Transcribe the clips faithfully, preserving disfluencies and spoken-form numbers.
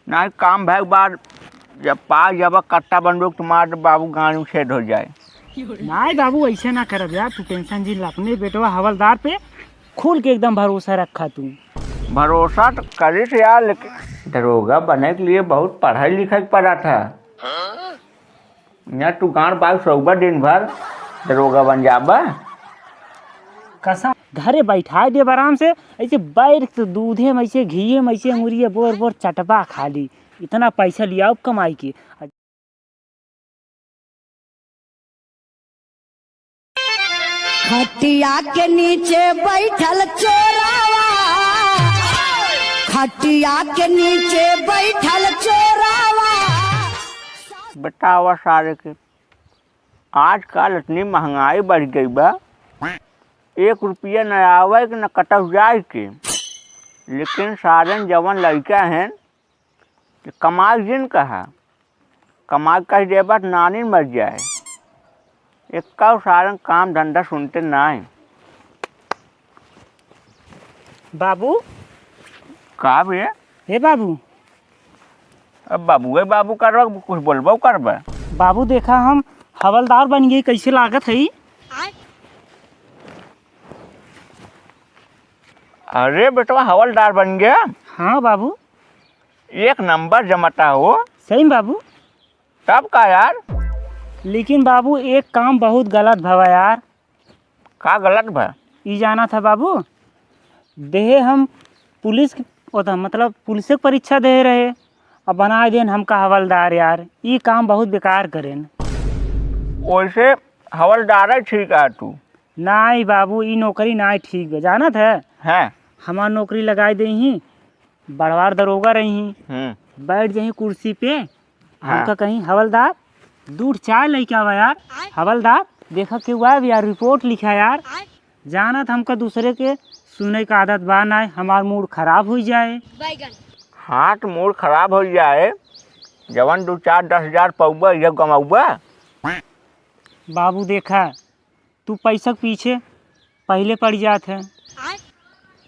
नाहीं, काम भए के बाद जब पा जब कट्टा बंदूक तो मार दे बाबू, गाड़ी में छेद हो जाए। नाहीं बाबू, ऐसे ना करब यार, तू tension जिन ला, अपने बेटवा हवलदार पे खुल के एकदम भरोसा रखा तू। भरोसा तो करिस यार, लेकिन दरोगा बने के लिए बहुत पढ़ाई लिखे के पड़ा था। यहाँ तू गाड़ बाल सौबा दिन भर दरोगा बन जाबा। कसम, घरे बैठाए देब आराम से, ऐसे बैठ के दूधे में ऐसे, घीये में ऐसे, अंगुरिया बोर बोर चटबा खाली। इतना पैसा लियाओ कमाई के। खटिया के नीचे बैठल चोरावा, खटिया के नीचे बैठल चोरावा। बतावा सारे के, आजकल इतनी महंगाई बढ़ गई बा, एक रुपया न आवे के न कटक जाए के, लेकिन सारन जवन लड़का हैं कि कमाई जिन कहा, कमाई कह देबा त नानी मर जाए। एक्का सारन काम धंधा सुनते नाहीं। बाबू। का बे? हे बाबू। अब बाबू, ए बाबू करबा, कुछ बोलबो करबा? बाबू देखा, हम हवलदार बन गए, कैसे लागत है? अरे बेटवा, हवलदार बन गया? हाँ बाबू। एक नंबर जमता हो। सही में बाबू। तब का यार? लेकिन बाबू, एक काम बहुत गलत भवा यार। का गलत भा? ई जाना था बाबू, देहे हम पुलिस के, ओता मतलब पुलिस के परीक्षा देहे रहे, अब बनाए देन हमका हवलदार यार। ई काम बहुत बेकार करेन। ओइसे हवलदार ही ठीक है तू। नाई बाबू, ई नौकरी नाई ठीक बा, जानत है? हैं? हमार नौकरी लगाई देही, बड़वार दरोगा रही, हम्म। बैठ जाही कुर्सी पे, हाँ। हमका कहीं, "हवलदार, दूध चाय लेके आवा यार, हवलदार, देखा केहू आए यार, रिपोर्ट लिखा यार।" जानत हमका दूसरे के सुने का आदत बा नाय, हमार मूड खराब हो जाए। हाँ, तो मूड खराब हो जाए, जवन दो चार दस हजार पौबा, ये गमौबा। बाबू देखा, तू पैसा के पीछे पहिले पड़ जात है।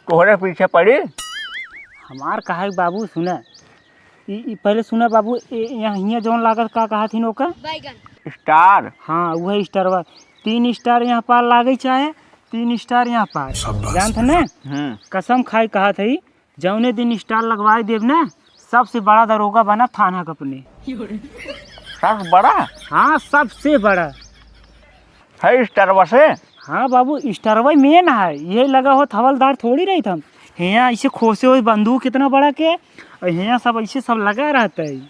तोहरे पीछे पड़ी? हमार कहा है बाबू, सुना, ई, ई पहिले सुना बाबू, ए, यहाँ हियाँ जौन लागत का कहा थी ओका? स्टार। हाँ, वह स्टारवा। तीन स्टार यहाँ पार लागे चाहे तीन स्टार यहाँ पार। शाबाश जानत है ना? हम्म। कसम खाए कहा थी, जौने दिन स्टार लगवाए देब ना, सबसे बड़ा दरोगा बना थाना का अपने। सबसे बड़ा? हाँ, सबसे बड़ा। है स्टारवा से? हाँ बाबू, स्टारवा मेन है, यही लगा होत हवलदार थोड़ी रही था। हियाँ ऐसे खोसे हुए बंदूक इतना बड़ा के, और हियाँ सब ऐसे सब लगा रहता है।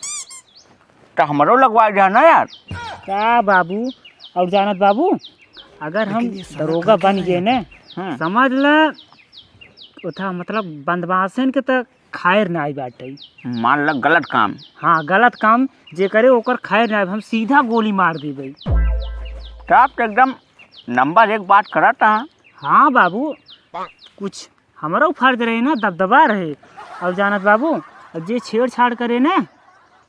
तो हमरो लगवा जा ना यार। का बाबू, और जानत बाबू, अगर हम दरोगा बन गए ना, हाँ। समझ ला, ओथा मतलब बदमाशन के तो खैर नाई बाटे। मान ल गलत काम। हाँ, गलत काम जे करे ओकर खैर नाई, हम सीधा गोली मार देबे। तब तो एकदम नंबर एक बात करत ह। हाँ बाबू, कुछ हमरो फर्ज रहे ना, दबदबा रहे। और जानत बाबू, अब जे छेड़छाड़ करे ना,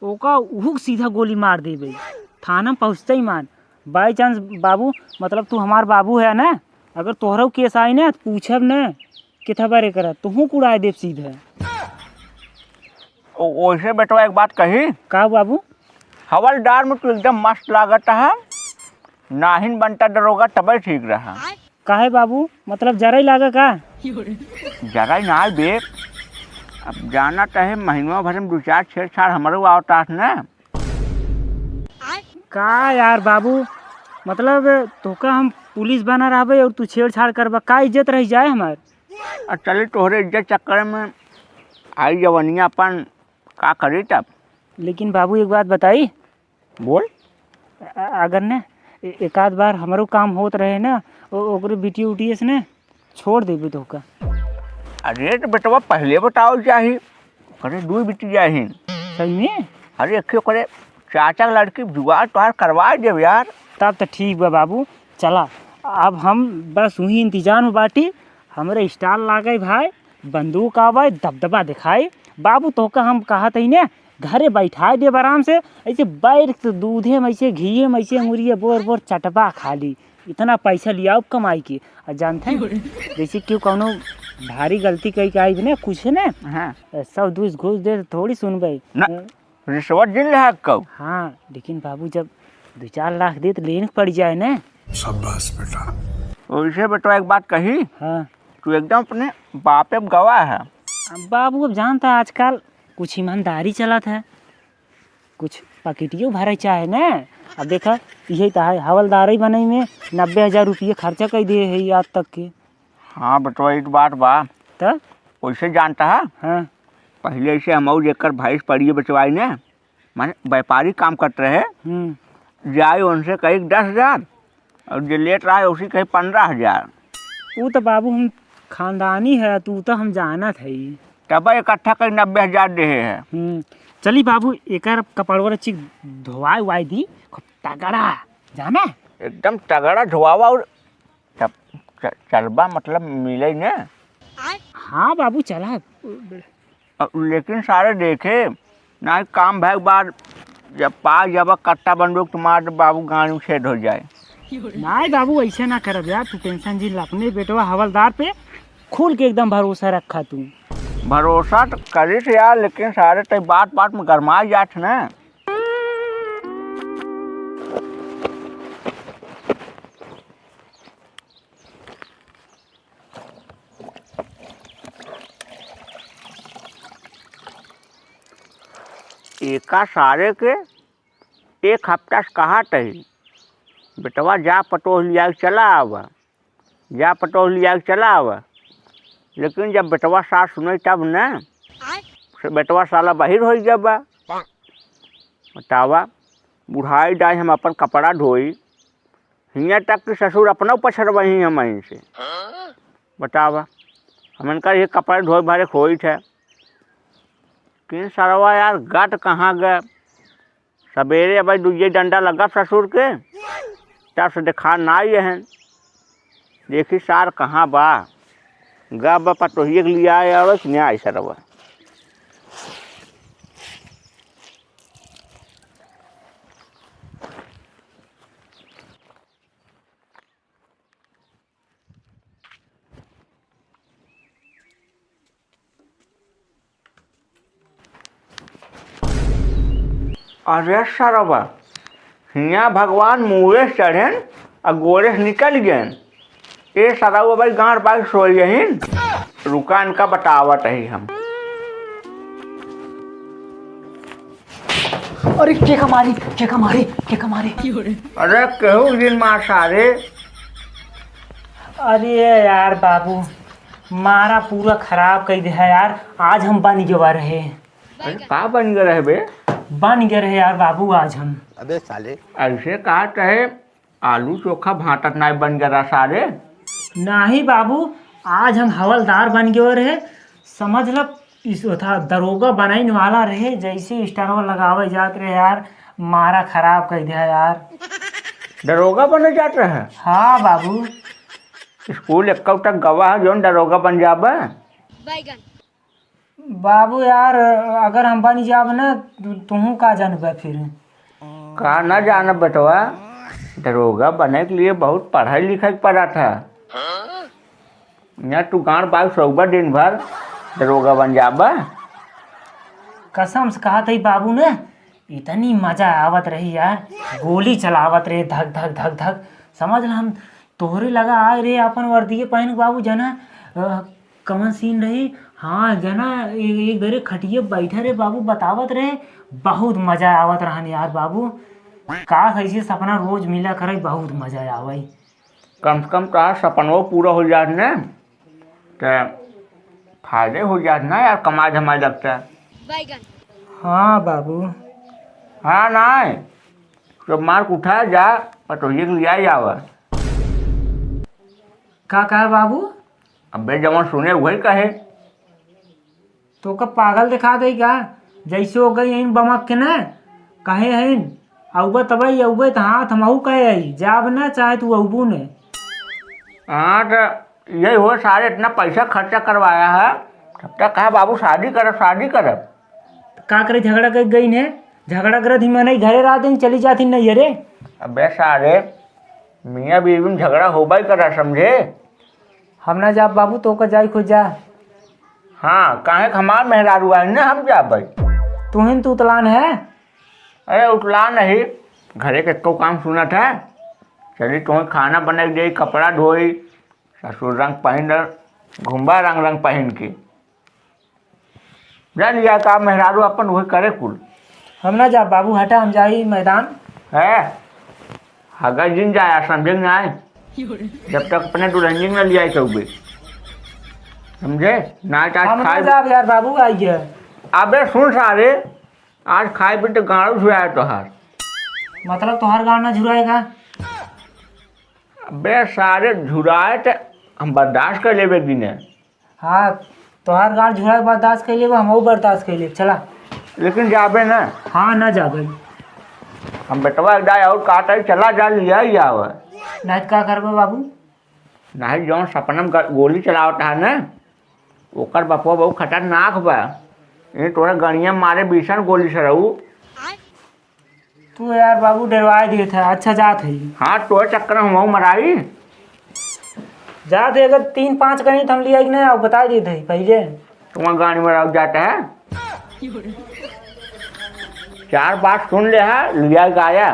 ओका उहुक सीधा गोली मार देबे। थाना में पहुँचते ही मान, by chance बाबू, मतलब तू हमार बाबू है ना, अगर तोहरो केस आई ना, तो पूछब ना, किथा बारे करा, तुहूँ कुड़ाए देब सीधे। ओ-, ओइसे बेटवा एक बात कही। का बाबू? हवलदार में तू एकदम मस्त लागत है, नाहिन बनता दरोगा तबे ठीक रहा। काहे बाबू, मतलब जराई लागा का? जराई ना बे, अब जाना चाहे महीनवा भर में दो चार छेड़छाड़ हमरो आवता है ना। का यार बाबू, मतलब तोका हम पुलिस बना रहबे और तू छेड़छाड़ करबा, का इज्जत रह जाए हमार? आ चली तोहरे इज्जत चक्कर में आई जवनिया अपन, का करी तब? लेकिन बाबू एक बात बताई। बोल। अ-, अगर ने ए-, एक आध बार हमरो काम होत रहे ना, ओ-, ओकरे बिटिया उटिया से ने छोड़ देबे तोहका। अरे तो बेटवा पहले बताओ चाही, ओकरे दू बिटिया ही। सही में? अरे एक ओकरे चाचा के लड़की जुगाड़ तोहार करवा देब यार। तब तो ठीक बा बाबू, चला अब हम बस वही इंतजार में बाटी, हमरे स्टार लागे भाई, बंदूक आवे, दबदबा दिखाई। बाबू तोहका हम कहत हई ने, घरे बैठाए देब आराम से, ऐसे बैठ के दूधे में ऐसे, घीये में ऐसे, अंगुरिया बोर बोर चटबा खाली। इतना पैसा लियाओ कमाई के। आ जानते हैं, जैसे कि कौनो भारी गलती कई के आइब ना, कुछ ना। हाँ। सौ दो सौ घूस दे तो थोड़ी सुनबे। ना, रिश्वत जिन लेहा कऊ। हाँ, लेकिन बाबू, जब दो चार लाख दे तो लेन के पड़ जाए ना। शाबाश बेटा। वैसे बेटवा, एक बात कही। हाँ। तू एकदम अपने बापे पे गवाह है। अब बाबू, अब जानता है, आजकल कुछ ईमानदारी चलत है, कुछ पकिटियो भरे चाहे ना। अब देखा, यही तो है, हवलदारी बनई में नब्बे हजार रुपये खर्चा कर दिए है आज तक के। हाँ बेटवा, ई तो बात बा। त? वैसे जानता है, हाँ। पहले ऐसे हम जेकर भैंस पड़िए बेचवाई ने, माने व्यापारी काम करत रहे, हम्म। जाए उनसे कही दस हजार और जे लेट रहा है उसी कही पन्द्रह हजार। ऊ तो बाबू हम खानदानी है, तू तो हम जानत है। तब इकट्ठा करी नब्बे हजार देहे है। हम्म। चली बाबू, एकर कपड़वा रची धोवाई उवाई दी, खूब तगड़ा, जाना? एकदम तगड़ा धोवावा और तब च-, चलबा मतलब मिले न। हाँ बाबू, चला। अ, लेकिन सारे देखे, ना काम भय के बाद जब पा जब कट्टा बंदूक तुम्हार बाबू गाड़ी में छेद हो जाए। नहीं बाबू, ऐसे ना करब यार, तू tension जिन ला, अपने बेटवा हवलदार पे खुल के एकदम भरोसा रखा तू। भरोसा तो करित यार, लेकिन सारे तई बात बात में गरमा जात ना। एका सारे के एक हफ्ता से कहत ही, "बेटवा जा पतोह लिया के चला आवा, जा पतोह लिया के चला आवा।" लेकिन जब बेटवा सास सुने तब न, से बेटवा साला बहिर होइ गया बा। बतावा, बुढ़ाई दाई हम अपन कपड़ा धोई, हियाँ तक कि ससुर अपना पछरवही हम इनसे। बतावा, हम इनका ये कपड़ा धोए भरे खोई थे। किन सरवा यार, गट कहाँ गए? सबेरे अब दुइये डंडा लगा ससुर के, तब से देखा ना आए हैं। देखी सार कहाँ बा, गा बा पतोहिए के लिए आए और न्याय सरवा। अरे सरवा, हियाँ भगवान मुँहे चढ़ेन आ गोड़े से निकल गएन। ए सरवा भाई गांड बाई सोई यहीन। रुका इनका बतावत ही हम। अरे के का मारी, के का मारी, के का मारी? अरे केहू दिन मार सारे। अरे यार बाबू, मारा पूरा खराब कइ दिहा यार। आज हम बन गवा रहे। अरे का बन गए रहे बे? बन गए रहे यार बाबू आज हम। अबे साले। ऐसे कहा कहे आलू चोखा भांटत नाई बन गए रहा सारे। नाही बाबू, आज हम हवलदार बन गए रहे। समझ ल, इस था दरोगा बनाइन वाला रहे, जैसे स्टारवा लगावे जात रहे यार, मारा खराब कइ दिहा यार। दरोगा बने जात रहे? हाँ बाबू। स्कूल एक्कौ तक गवा है जौन दरोगा बन जाबे? बैगन। बाबू यार, अगर हम बन जाब ना, तू, तुहू का जानबे फिर? का ना जानब बेटवा, दरोगा बने के लिए बहुत पढ़ाई लिखाई के पड़ा था। यहाँ तू गांड बाग सौबा दिन भर दरोगा बन जाबा। कसम से कहा था बाबू ने, इतनी मजा आवत रही यार, गोली चलावत रहे धक धक धक धक। समझ ला, हम तोहरे लगा आए रहे अपन वर्दिये पहन के बाबू, जना, अ, कवन सीन रही? हाँ, जना, ए-, एक बेरे खटिये बैठे रहे बाबू, बतावत रहे, बहुत मजा आवत रहन यार बाबू। काश ऐसे सपना रोज मिला करे, बहुत मजा आवे। कम से कम तोहार सपनवो पूरा हो जात न, त फायदे हो जात ना यार, कमाए धमाए लगता। हाँ बाबू। हाँ ना, तो मार के उठा जा, पतोहिए के लिया जावा। का कहे बाबू? अबे जवन सुने वही कहे। तोका पागल देखा दे का? जैसे हो गई हइन बमक के ना, कहे हइन, "अउबे तबई, अउबे त हाँ, त हमहू कहे हई, जाब ना, चाहे तू अउबू ने।" हाँ, त यही हो, सारे इतना पैसा खर्चा करवाया है, तब तक कहा, "बाबू, शादी करब, शादी करब।" त का करे, झगड़ा कर गई ने? झगड़ा करत ही मनई घरे रात दिन चली जाती नहीं, अरे। अबे सारे, मियाँ बीवी में झगड़ा होबा ही करा, समझे? हम ना जाब बाबू, तोहका जाई खुद जा। हाँ, काहे के हमार मेहरारू आई ना, हम जाबै। तुहिन तू उतलान है? अरे उतलान नहीं, घरे के एको काम सुनत है। चली तोहई खाना बनाई देई, कपड़ा धोई, ससुर रंग पहिन, घुम्बा रंग रंग पहिन के। जा लिया का मेहरारू अपन उहे करे कुल। हम ना जाब बाबू, हटा, हम जाई मैदान। है, हगा जिन जाया, समझे कि नाहीं? जब तक अपने दुल्हनिया के ना लियाई चउबे, समझे? ना तो आज हम ना खाए जाब यार, बाबू आई है। अबे सुन सारे, आज खाए पी तो गाँड़ झुराए तोहार। मतलब तोहार गाँड़ ना झुराएगा? अबे सारे झुराए तो हम बर्दाश्त कर लेबे दिने। हाँ, तोहार गाँड़ झुराए बर्दाश्त कर लेबे, हमहू बर्दाश्त कर लेब, चला। लेकिन जाबे ना। हाँ, ना जाबे। हम बेटवा एक दाई और काटा ही चला जा लिया ही आवे। नहीं तो का करबे बाबू? नहीं, जौन सपना में ग-, गोली चलावत है ना, ओकर बपवा बहुत खतरनाक बा। ये तोरा गड़िया मारे बीसन गोली से रहू। तू यार बाबू डरवाए दिए थे, अच्छा जात है। हाँ, तोरे चक्कर में हमहू मराई। जात है, अगर तीन पाँच कहीं तो हम लिया कि नहीं, आओ बता दिए थे पहले। तुम्हारा गाड़ी में रह जाता है। चार बात सुन ले है, लिया गाया।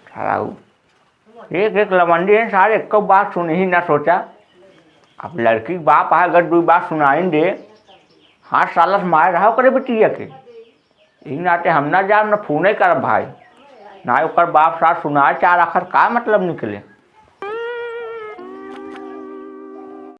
साला उ एक एक लवंडी है सारे, एको बात सुन ही ना सोचा। अब लड़की के बाप है, अगर दो बात सुनाइन दे, हाँ सालस मार रहा ओकरे बिटिया के। ई नाते हम ना जाब, ना फोने करब भाई, ना ओकर बाप साथ सुनाए चार आखर का मतलब निकले।